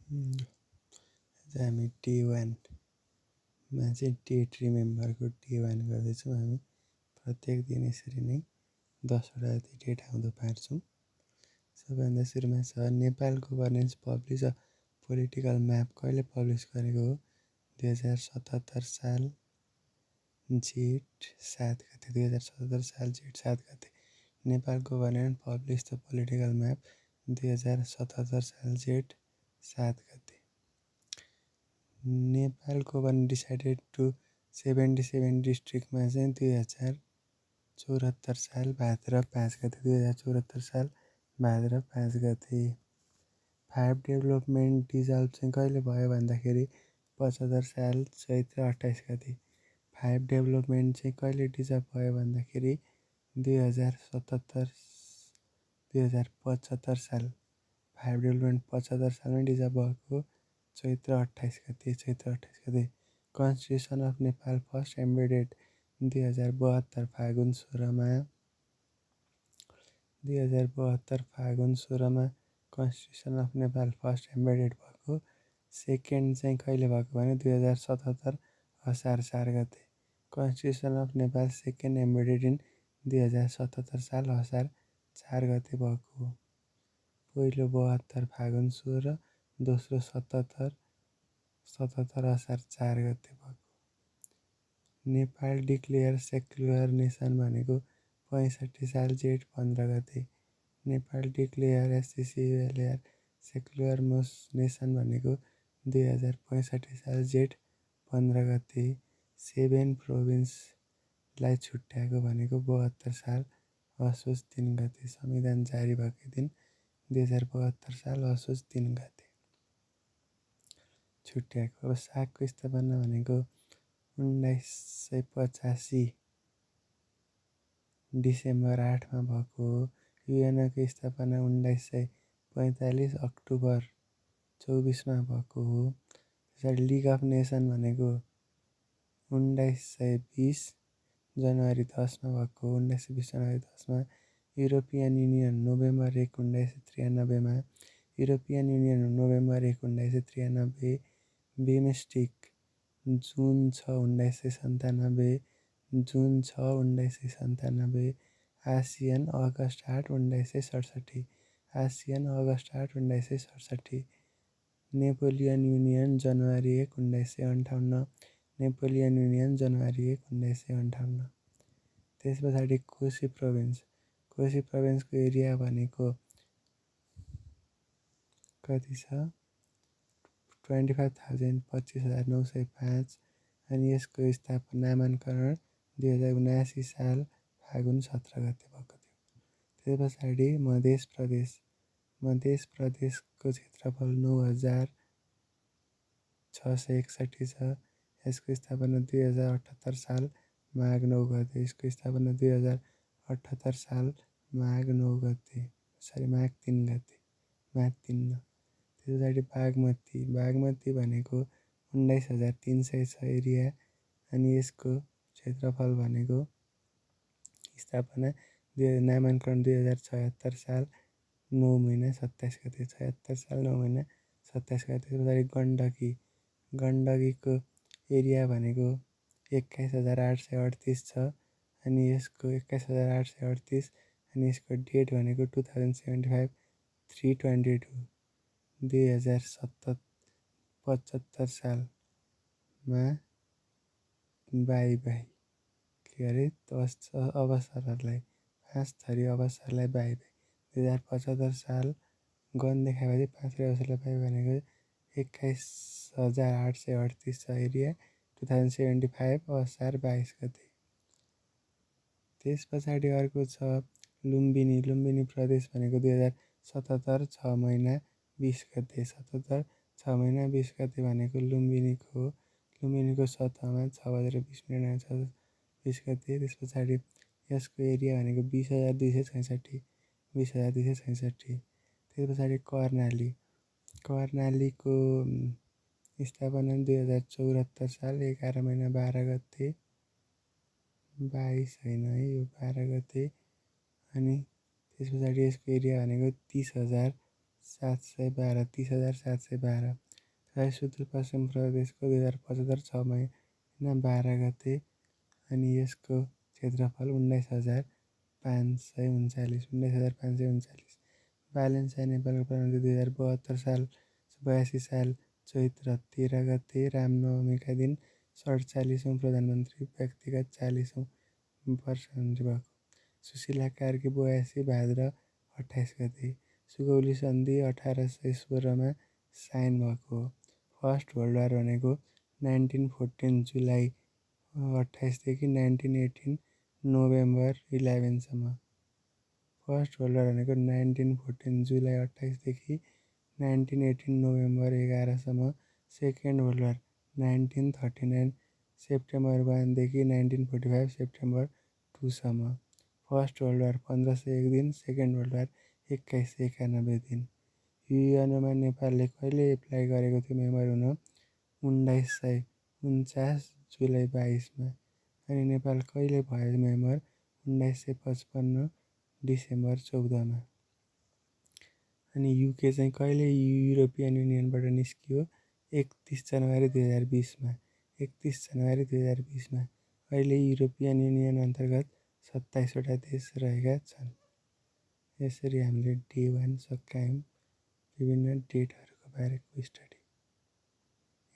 हामी डे वानमा चाहिँ डेट रिमेम्बरको डे वान गर्दैछौँ। हामी प्रत्येक दिन यसरी नै 10वटा जति डेट आउँदो पार्छौँ। सबैभन्दा सुरुमा छ Nepal governance publish a political map कहिले पब्लिस गरेको हो? 2077 साल जेठ 7 गते। 2077 साल जेठ 7 गते। Nepal governance publish the political map 2077 साल जेठ 7 गते। नेपाल गभर्मेन्ट डिसाइडेड टु 77 डिस्ट्रिक्टमा चाहिँ 2074 साल भाद्र 5 गते। 2074 साल भाद्र 5 गते। 5 डेभलपमेन्ट डिजल्भ चाहिँ कहिले भयो भन्दाखेरि 75 साल चैत्र 28 गते। 5 डेभलपमेन्ट चाहिँ कहिले डिजल्भ भयो भन्दाखेरि 2075 साल। 5 डेभलपमेन्ट 75 सालमै डिजल्भ भएको चैत्र 28 गते। चैत्र 28 गते। Constitution of Nepal first amended 2072 फागुन 16मा। 2072 फागुन 16मा constitution of Nepal first amended भएको। सेकेन्ड चाहिँ कहिले भएको भने 2077 असार 4 गते। Constitution of Nepal second amended in 2077 साल असार 4 गते भएको। पहिलो 72 फागुन 16, दोस्रो 77 असार 4 गते भएको। नेपाल डिक्लेयर सेक्युलर नेसन भनेको 65 साल जेठ 15 गते। नेपाल डिक्लेयर एससिसिएलआर सेक्युलर नेसन भनेको 2065 साल जेठ 15 गते। 7 प्रोभिन्सलाई छुट्याएको भनेको 72 साल असोज 3 गते। संविधान जारी भएको दिन 2072 साल असोज 3 गते छुट्याएको। अब सागको स्थापना भनेको 1985 डिसेम्बर 8मा भएको हो। युएनको स्थापना 1945 अक्टोबर 24मा भएको हो। त्यसरी लिग अफ नेसन भनेको 1920 जनवरी 10मा भएको हो। 1920 जनवरी 10मा। युरोपियन युनियन नोभेम्बर 1, 1993मा। European Union November 1, 1993। BIMSTEC June 6, 1997। June 6, 1997। ASEAN August 8, 1967। ASEAN August 8, 1967। Napoleon union जनवरी 1, 1958। नेपोलियन युनियन जनवरी 1, 1958। त्यस पछाडि कोशी प्रोभिन्स। कोशी प्रोभिन्सको एरिया भनेको कति छ? 25,000 25,905। अनि यसको नामाङ्करण 2079 साल फागुन 17 गते भएको थियो। त्यस पछाडि मध्य प्रदेश। मध्य प्रदेशको क्षेत्रफल 9,661 छ। यसको स्थापना 2078 साल माघ 9 गते। यसको स्थापना 2078 साल माघ 9 गते। माघ 3 गते। माघ 3। त्यस पछाडि बागमती। बागमती भनेको 19,300 छ एरिया। अनि यसको क्षेत्रफल भनेको स्थापना नामाङ्करण 2076 साल 9 महिना 27 गते। 76 साल 9 महिना 27 गते। त्यस पछाडि गण्डकी। गण्डकीको एरिया भनेको 21,838 छ। अनि यसको 21,838। अनि यसको डेट भनेको 2075 3/22 2075 सालमा बाई के अरे अवसरहरूलाई 5 थरी अवसरलाई बाई 2075 साल गन देखाएपछि 5 थरी अवसरलाई बाई भनेको 21,838 छ एरिया। 2075 असार 22 गते। त्यस पछाडि अर्को छ लुम्बिनी। लुम्बिनी प्रदेश भनेको 2077 6 महिना 20 गते। 77 6 महिना 20 गते भनेको लुम्बिनीको। लुम्बिनीको सतहमा 6:20 20 गते। त्यस पछाडि यसको एरिया भनेको 20,266। 20,266। त्यस पछाडि कर्णाली। कर्णालीको स्थापना 2074 साल 11 महिना 12 गते। 22 होइन है, यो 12 गते। अनि त्यस पछाडि यसको एरिया भनेको 712 30,712। तराई सुदूरपश्चिम प्रदेशको 2075 6 महिना 12 गते अनि यसको क्षेत्रफल 19,539। बालेन्साई नेपालको प्रधानमन्त्री 2072 साल 82 साल चैत्र 13 गते रामनवमीका दिन 47औँ प्रधानमन्त्री व्यक्तिगत 40औँ प्रधानमन्त्री भएको। सुशीला कार्की 82 भाद्र 28 गते। सुगौली सन्धि 1816 साइन भएको हो। फर्स्ट वर्ल्ड वार भनेको 1914 जुलाई 28 देखि 1918 नोभेम्बर 11 सम्म। फर्स्ट वर्ल्ड वार भनेको 1914 जुलाई 28 देखि 1918 नोभेम्बर 11 सम्म। सेकेन्ड वर्ल्ड वार 1939 सेप्टेम्बर 1 देखि 1945 सेप्टेम्बर 2 सम्म। फर्स्ट वर्ल्ड वार 1501 दिन। सेकेन्ड वर्ल्ड वार 2191 दिन। युएनमा नेपालले कहिले एप्लाई गरेको थियो मेम्बर हुन? 1949 जुलाई 22 अनि नेपाल कहिले भयो मेम्बर? 1955 डिसेम्बर 14 अनि युके चाहिँ कहिले युरोपियन युनियनबाट निस्कियो? 31 जनवरी 2020 31 जनवरी 2020 अहिले युरोपियन युनियन अन्तर्गत 27वटा देश रहेका छन्। यसरी हामीले डे 1 सकायौँ। विभिन्न डेटहरूको बारेको स्टडी।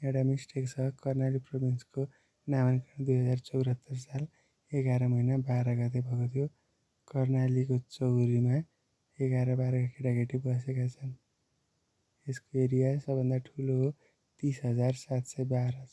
एउटा मिस्टेक छ, कर्णाली प्रोभिन्सको नामाङ्कन 2074 साल 11 महिना 12 गते भएको थियो। कर्णालीको चौरीमा 11-12 केटाकेटी बसेका छन्। यसको एरिया सबभन्दा ठुलो हो 30,712 छ।